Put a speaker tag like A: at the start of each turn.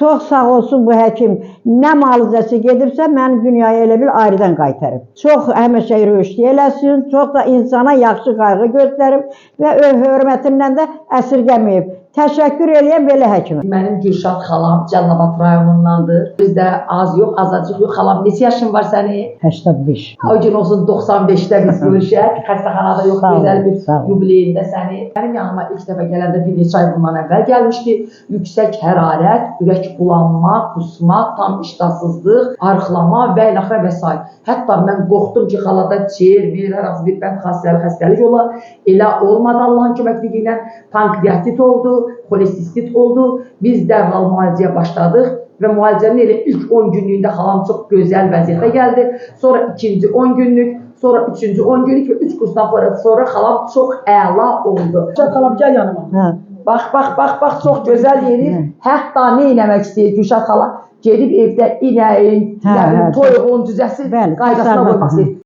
A: Çox sağ olsun bu həkim. Nə müalicəsi gedibsə, məni dünyaya elə bil ayrıdan qaytarıb. Çox həmişə rüşd eləsin, çox da insana yaxşı qayğı göstərib və öz hörmətindən də əsirgəməyib. Təşəkkür eləyəm belə həkimə.
B: Mənim Gülşad xalam Cəlilabad rayonundandır. Bizdə az yox, azacıq yox. Xalam, neçə yaşın var sənin?
A: 85.
B: O gün olsun 95-də biz görüşək. Xəstəxanada yox,
A: Sağ ol,
B: gözəl bir
A: sağ ol.
B: yubileyində səni. Mənim yanıma ilk dəfə gələndə bir neçə ay bundan əvvəl gəlmişdi. Yüksək hərarət, ürək bulanma, qusma, tam iştahsızlıq, arıqlama və ilaxır və sair. Hətta mən qorxdum ki, xalada çer, bir, hər hansı bir bənd xassəli xəstəlik ola. Elə olmadı Allahın köməkliyi ilə. Pankreatit oldu, xolesistit oldu. Biz dərhal müalicəyə başladıq və müalicənin elə ilk 10 günlüyündə xalam çox gözəl vəziyyətə gəldi. Sonra ikinci 10 günlük, sonra üçüncü 10 günlük və 3 kursdan sonra xalam çox əla oldu. Gülşad xalam, gəl yanıma.
A: Hə.
B: Bax, bax, bax, bax, çox gözəl yerir. Hətta nə eləmək istəyir Gülşad xala? Gedib evdə inəyin,
A: Hə,
B: nə bilim,
A: hə.
B: toyuğun, cüzəsi
A: Bəli,
B: qaydasına
A: tasarruf.
B: qoymaq istəyir.